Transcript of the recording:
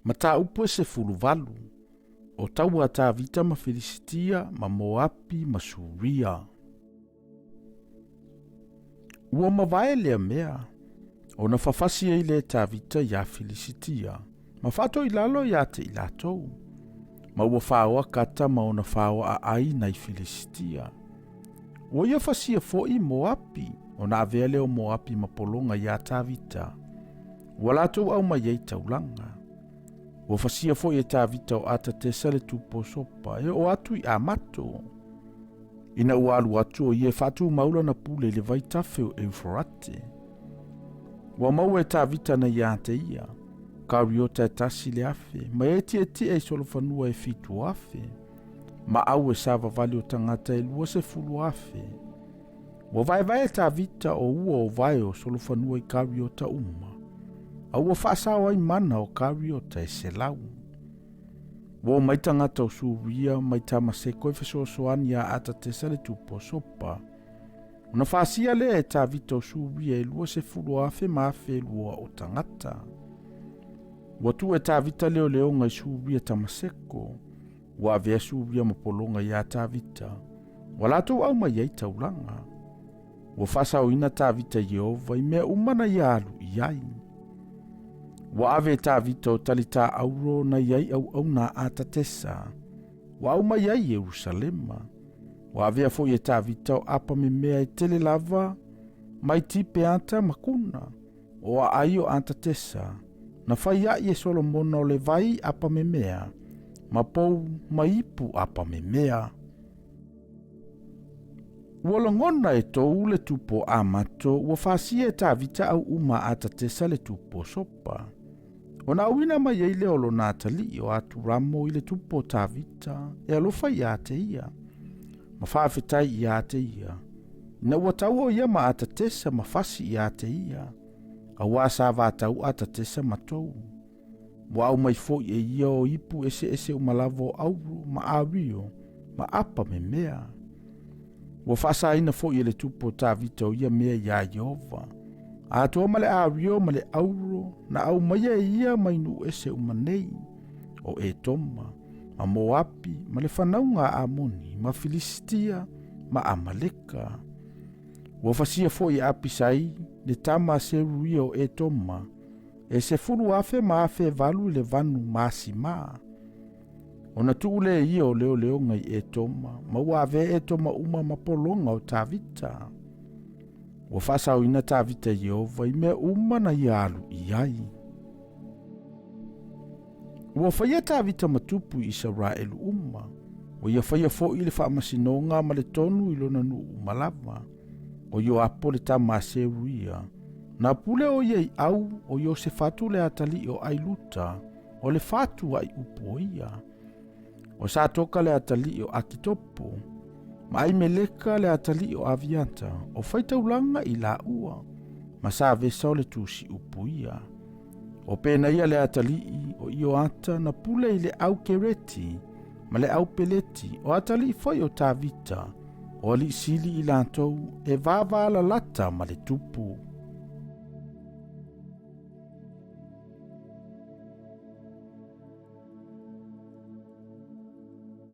Mataupu e 18, o taua a Tavita ma Filisitia ma Moapi ma Suria. Ua mavae lea mea, ona fafasi ai lea e Tavita iā Filisitia, ma faatoilalo iā te i latou, ma ua faoa Kata ma ona faoa aai nai Filisitia. Ua ia fasia foʻi Moapi, ona avea lea o Moapi ma pologa iā Tavita, ua latou aumai ai taulaga. Ua fasia foi e Tavita o Atatesa le tupu o Sopa, e oo atu i Amato. Ina ua alu atu o ia e faatumau lana pule i le vaitafe o Eufarate. Ua maua e Tavita na iā te ia, kariota e 1,000, ma e tietie i solofanua e 7,000, ma au e savavali o tagata e 20,000. Ua vaevae e Tavita o ua o vae o solofanua i kariota uma, a ua faasao ai mana o kariota e 100. Ua omai tagata o Suria mai Tamaseko e fesoasoani iā Atatesa le tupu o Sopa. Ona fasia lea e Tavita o Suria e 20,000 ma 1,200 o tagata. Ua tuu e Tavita leoleoga i Suria Tamaseko. Ua avea Suria ma pologa iā Tavita. Ua latou aumai ai taulaga. Ua faasaoina Tavita i Ieova i mea uma na ia alu i ai. Ua ave e Tavita o talita auro na i ai auauna a Atatesa. Ua aumai ai i Ierusalema. Ua avea foi e Tavita o apa memea e tele lava mai Tipeata ma Kuna, o aai o Atatesa, na fai aʻi e Solomona o le vai apa memea, ma pou ma ipu apa memea. Ua lagona e Tou le tupu o Amato, ua fasia e Tavita au uma a Atatesa le tupu o Sopa. Ona auina mai ai lea o lona atalii o Aturamo i le tupu o Tavita, e alofa iā te ia, ma faafetai iā te ia, ina ua tau o ia ma Atatesa ma fasi iā te ia, auā sa vatau Atatesa ma Tou. Ua aumai foi e ia o ipu eseese uma lava o auro ma ario ma apa memea. Ua faasaina foi e le tupu o Tavita o ia mea iā Ieova, atoa ma le ario ma le auro na aumaia e ia mai nuu ese uma nei, o Etoma, ma Moapi, ma le fanauga a Amoni, ma Filisitia, ma Amaleka. Ua fasia foi e Apisai le tama a Seruia o Etoma, e 10,000 ma 1,800 i le vanu ma asimā. Ona tuu lea e ia o leoleoga i Etoma, ma ua avea Etoma uma ma pologa o Tavita. Ua faasaoina Tavita e Ieova i mea uma na ia alu i ai. Ua faia Tavita ma tupu i Isaraelu uma, ua ia faia foi le faamasinoga ma le tonu i lona nuu uma lava. O Ioapo le tama a Seruia, na pule o ia i au o Iosefatu le atalii o Ailuta, o le fatu ai upu o ia. O Satoka le atalii o Akitopo, ma Aimeleka le atalii o Aviata, o faitaulaga i laua, ma Savesa o le tusi upu ia. O Penaia le atalii o Ioata na pule i le au Kereti ma le au Peleti, o atalii foi o Tavita, o alii sili i latou e vavalalata ma le tupu.